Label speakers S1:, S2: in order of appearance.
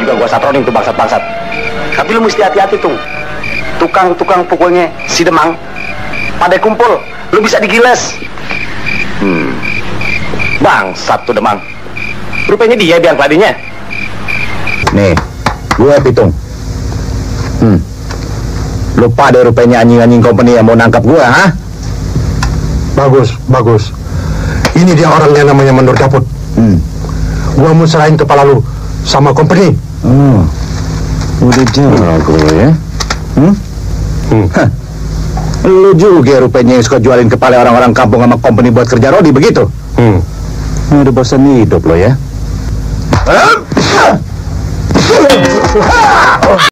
S1: juga gua satronin tuh bangsat-bangsat. Tapi lu mesti hati-hati tuh. Tukang-tukang pukulnya si Demang pada kumpul, lu bisa digiles. Bangsat tuh Demang. Rupanya dia biang keladinya.
S2: Nih, gue hitung. Lupa deh rupanya anjing-anjing company yang mau nangkap gue, ha?
S3: Bagus, bagus. Ini dia orangnya namanya Mandor Daput. Gua mau serahin kepala lu sama company.
S2: Udah jago ya? Lu juga rupanya yang suka jualin kepala orang-orang kampung sama company buat kerja rodi, begitu? Udah bosan hidup lo ya?